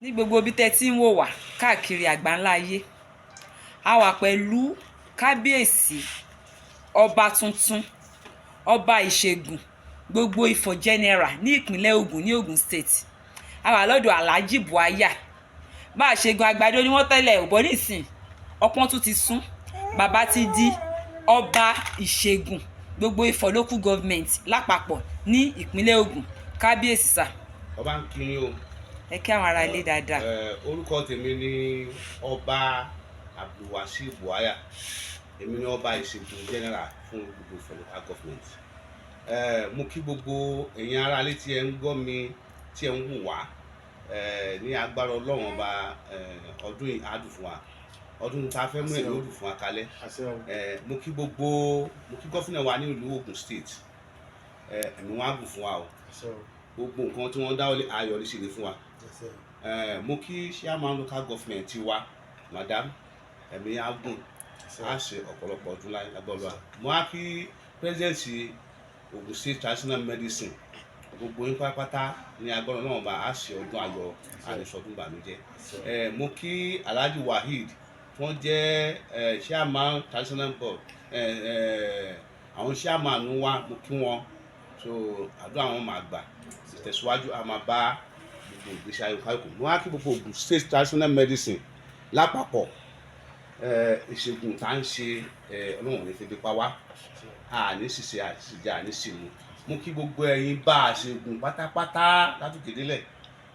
Ní gbogbo ibi tẹ́ ti ń wò wá káàkiri àgbáńlá ayé, a wà pẹ̀lú kábíyèsí, ọba tuntun, ọba ìṣègùn gbogbo Ifọ̀ General ní ìpínlẹ̀ Ògùn, ní Ògùn State. A wà lọ́dọ̀ Alhaji Buhaya. Bá a ṣe gun àgbàdo ni wọ́n tẹ́lẹ̀ ò bọ́ nísìn, ọpọ́n tún ti sún. Bàbá ti di ọba ìṣègùn gbogbo Ifọ̀ Local Government lápapọ̀ ní ìpínlẹ̀ Ògùn. Kábíyèsí sà. Ọba ń kí yín o. Ẹ kí àwọn ará ilé dáadáa. Orúkọ tèmi ni Ọba Abdulwasi Buhaya. Èmi ni ọba ìṣègùn general fún gbogbo Ifọ̀ Local Government. Mo kí gbogbo ẹ̀yin ará ilé tí ẹ ń gbọ́ mi, tí ẹ ń wò wá. Ní agbára Ọlọ́run Ọba, ọdún yìí á dùn fún wa. Ọdún tá a fẹ́ mú ẹ̀ ló dùn fún wa kalẹ̀. Mo kí gbogbo, mo kí governor wa ní ìlú Ògùn State. Ẹ̀mí wọn á gùn fún wa o. Gbogbo nǹkan tí wọ́n dáwọ́lé, ayọ̀ ní ṣe fún wa. Mo kí chairman local government wa, madam, ẹ̀mí á gùn, á ṣe ọ̀pọ̀lọpọ̀ ọdún láyé lágbọ́dọ̀. Mo á kí president Ògùn State Traditional Medicine, gbogbo yín pátápátá, ní agbọ́dọ̀ náà bá a ṣe ọdún ayọ̀, àníṣọdún ìbànújẹ́. Mo kí Alhaji Waheed tí wọ́n jẹ́ chairman traditional board, àwọn chairman wa, mo kí wọn. So àdúrà wọn máa gbà, ìtẹ̀síwájú a máa bá gbogbo ìgbésí ayé kálukú. Mo wá kí gbogbo Ògùn State Traditional Medicine lápapọ̀. Ìṣègùn tá à ń ṣe, Ọlọ́run ò ní fi pa wá, àní ṣìṣe àti ṣìjà, àní ṣìmú. Mo kí gbogbo ẹ̀yin bá a ṣègùn pátápátá látòkè délẹ̀.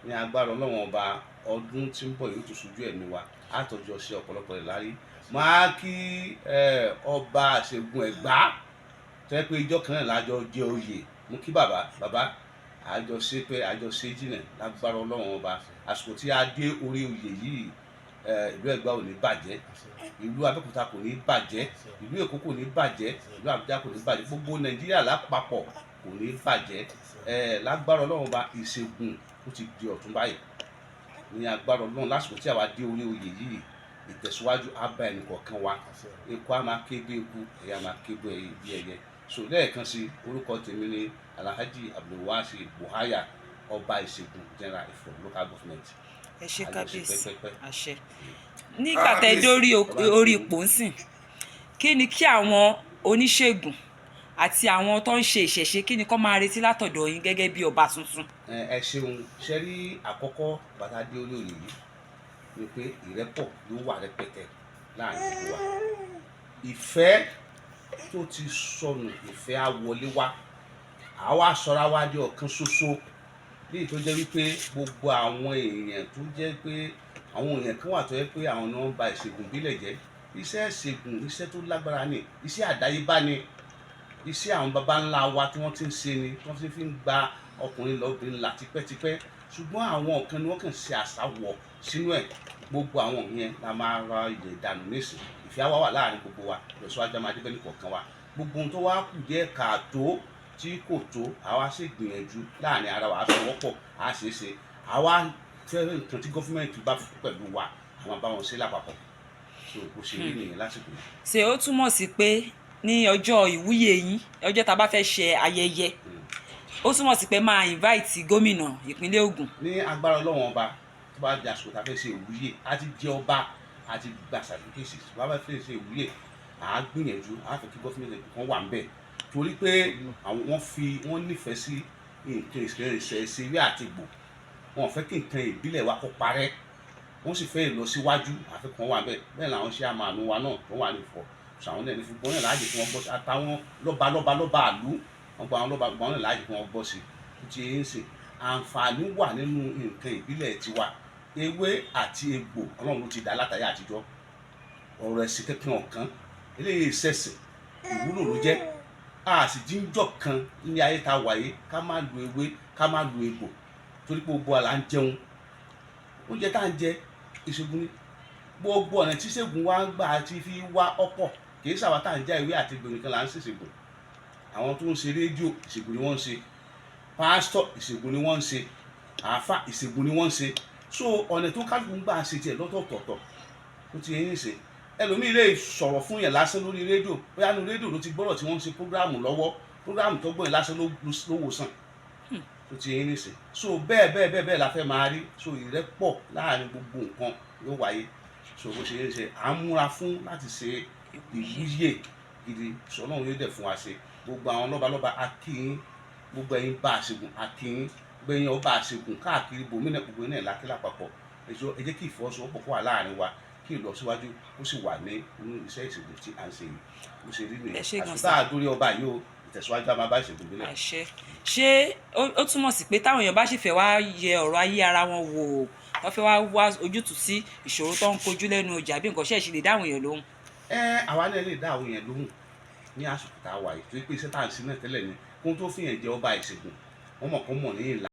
Ní agbára Ọlọ́run Ọba, ọdún tí ń bọ̀ yóò tún ṣojú ẹ̀mí wa, á tọ́jú ọṣẹ ọ̀pọ̀lọpọ̀ rẹ̀ lárí. Mo á kí ọba àṣègùn Ẹ̀gbá tẹ́ pé ìjọ kan náà lájọ jẹ oyè. Mo kí bàbá, bàbá, àjọṣe pé àjọṣe jìnà. Lágbára Ọlọ́run Ọba, àsìkò tí a dé orí oyè yìí, ìlú Ẹ̀gbá ò ní bàjẹ́, ìlú Abẹ́òkúta kò ní bàjẹ́, ìlú Èkó kò ní bàjẹ́, ìlú Àbújá kò ní bàjẹ́, gbogbo Nàìjíríà lápapọ̀ kò ní bàjẹ́. Lágbára Ọlọ́run Ọba, ìṣègùn ó ti di ọ̀tún báyìí. Ní agbára Ọlọ́run, lásìkò tí àwa dé orí oyè yìí, ìtẹ̀síwájú á bá ẹnì kọ̀ọ̀kan wa. Eku á máa ké bí eku, ẹyẹ á máa ké bí ẹyẹ. So lẹ́ẹ̀kan sí, orúkọ tèmi ni Alhaji Abdulwasi Buhaya, ọba ìṣègùn general Ifọ̀ Local Government. Ẹ ṣe. Àjọṣe. Kábíyèsí. Pẹ́pẹ́pẹ́. Àṣẹ. Nígbà tẹ́ dórí orí ipò ń sìn, kí ni kí àwọn oníṣègùn àti àwọn tó ń ṣe ìṣẹ̀ṣe, kí ni kó máa retí látọ̀dọ̀ yín gẹ́gẹ́ bí ọba tuntun? Ẹ ṣeun. Ṣe rí, àkọ́kọ́ bàtà dé orí oyè yìí ni pé ìrẹ́pọ̀ yóò wà rẹpẹtẹ láàrin gbogbo wa. Ìfẹ́ tó ti sọnù, ìfẹ́ á wọlé wá. Àwa sọra wa di ọ̀kan ṣoṣo, léyìí tó jẹ́ wípé gbogbo àwọn èèyàn tó jẹ́ pé àwọn èèyàn kan wà tó jẹ́ pé àwọn ni wọ́n ń ba ìṣègùn ìbílẹ̀ jẹ́. Iṣẹ́ ìṣègùn, iṣẹ́ tó lágbára ni, iṣẹ́ àdáyébá ni, iṣẹ́ àwọn baba ńlá wa tí wọ́n ti ń ṣe ni, tí wọ́n ti fi ń gba ọkùnrin lọ́bìnrin là tipẹ́tipẹ́. Ṣùgbọ́n àwọn kan ni wọ́n kàn ṣe àṣàwọ̀ sínú ẹ̀. Gbogbo àwọn yẹn la máa ra ilẹ̀ ìdànù nísìn. Ìfẹ́ wa wà láàrin gbogbo wa, ìlọsíwájú máa dé bẹ́ẹ̀ nìkọ̀ọ̀kan wa. Gbogbo ohun tó wá kù díẹ̀ káàtó tí kò tó, àwa sì gbìyànjú láàrin ara wa, a fọwọ́pọ̀, a ṣe é ṣe. Àwa fẹ́ nǹkan tí government bá fún pẹ̀lú wa, àwọn bá wọn ṣe lápapọ̀. So bó ṣe rí nìyẹn lásìkò yìí. Ṣé ó túmọ̀ sí pé ní ọjọ́ ìwúyè yín, ọjọ́ tá a bá fẹ́ ṣe ayẹyẹ, ó túmọ̀ sí pé máa invite gómìnà ìpínlẹ̀ Ògùn? Ní agbára Ọlọ́wọ́n Ọba, tó bá di àsìkò tá a fẹ́ ṣe ìwúyè, a ti jẹ ọba, a ti gba certificate, tó bá fẹ́ ṣe ìwúyè, à á gbìyànjú, à á fẹ́ kí government kan wà ń bẹ̀, torí pé àwọn wọ́n fi wọ́n nífẹ̀ẹ́ sí nǹkan ìṣẹ̀ṣe àti ìgbò. Wọn ò fẹ́ kí nǹkan ìbílẹ̀ wa kó parẹ́, wọ́n sì fẹ́ ìlọsíwájú, àfikún wà bẹ́ẹ̀. Bẹ́ẹ̀ làwọn ṣe àmàlù wa náà tó wà ní Ifọ̀. Sọ àwọn náà ní fún gbọ́n náà láàyè kí wọ́n gbọ́ sí, àtàwọn lọ́ba lọ́ba lọ́ba àlú wọn gba àwọn lọ́ba gbọ́n náà láàyè kí wọ́n gbọ́ sí. Ó ti ń sìn, àǹfààní wà nínú nǹkan ìbílẹ̀ tiwa. Ewé àti egbò, Ọlọ́run ló ti dá látàyè àtijọ́. Ọ̀rọ̀ ẹ̀sìn kankan ọ̀kan eléyìí ṣẹ̀sìn, ìwúlò ló jẹ́. A sì jíjọ́ kan ní ayé tá a wà yìí ká má lo ewé, ká má lo egbò, torí pé gbogbo àlà ń jẹun. Oúnjẹ tá à ń jẹ, ìṣègùn ni. Gbogbo ọ̀nà tí ìṣègùn wa ń gbà ti fi wá ọ̀pọ̀. Kì í ṣàwọn tá à ń já ewé àti egbò nìkan là ń ṣèṣègùn. Àwọn tó ń ṣe rédíò, ìṣègùn ni wọ́n ń ṣe. Pásítọ̀, ìṣègùn ni wọ́n ń ṣe. Àáfà, ìṣègùn ni wọ́n ń ṣe. So ọ̀nà tó kálukú ń gbà ṣe tiẹ̀ lọ́tọ̀ọ̀tọ̀, ó ti yẹn ń ṣe. Ẹlòmíì lè sọ̀rọ̀ fún yẹn lásán lórí rédíò, bóyá nínú rédíò ló ti gbọ́rọ̀ tí wọ́n ń ṣe program lọ́wọ́, program tó gbọ́ yẹn lásán ló wò sàn. Tó ti yín nìsín. So bẹ́ẹ̀ bẹ́ẹ̀ bẹ́ẹ̀ bẹ́ẹ̀ la fẹ́ máa rí. So ìrẹ́pọ̀ láàrin gbogbo nǹkan yóò wáyé. So bó ṣe ń ṣe, à ń múra fún láti ṣe ìwúyè gidi. Sọlọ́run yóò dẹ̀ fún wa ṣe. Gbogbo àwọn lọ́balọ́ba, a kí yín. Gbogbo ẹ̀yin bá àṣegùn, a kí yín. Gbogbo ẹ̀yin ọba àṣegùn káàkiri bòmínà, gbogbo náà lákì lápapọ̀. Ẹ jẹ́ kí ìfọwọ́sowọ́pọ̀ kó wà láàrin wa, kí ìlọsíwájú kó sì wà ní inú iṣẹ́ ìṣègùn tí à ń ṣe yìí. Bó ṣe rí nìyẹn. Ẹ ṣé gan. Àsìkò tá a dórí ọba yìí o, ìtẹ̀síwájú á máa bá ìṣègùn ìbílẹ̀. Àṣẹ. Ṣé ó túmọ̀ sí pé táwọn èèyàn bá sì fẹ́ wá yẹ ọ̀rọ̀ ayé ara wọn wò, wọ́n fẹ́ wá wá ojútùú sí ìṣòro tó ń kojú lẹ́nu ọjà bí nǹkan ṣe lè dáhùn èèyàn lóhùn? Ẹ, àwa náà lè dá àwọn èèyàn lóhùn ní àsìkò tá a wà yìí, torí pé iṣẹ́ tá à ń ṣe náà tẹ́lẹ̀ ni. Kó tó fìyàn jẹ ọba ìṣègùn, wọ́n mọ̀ kó mọ̀ ní ìlà.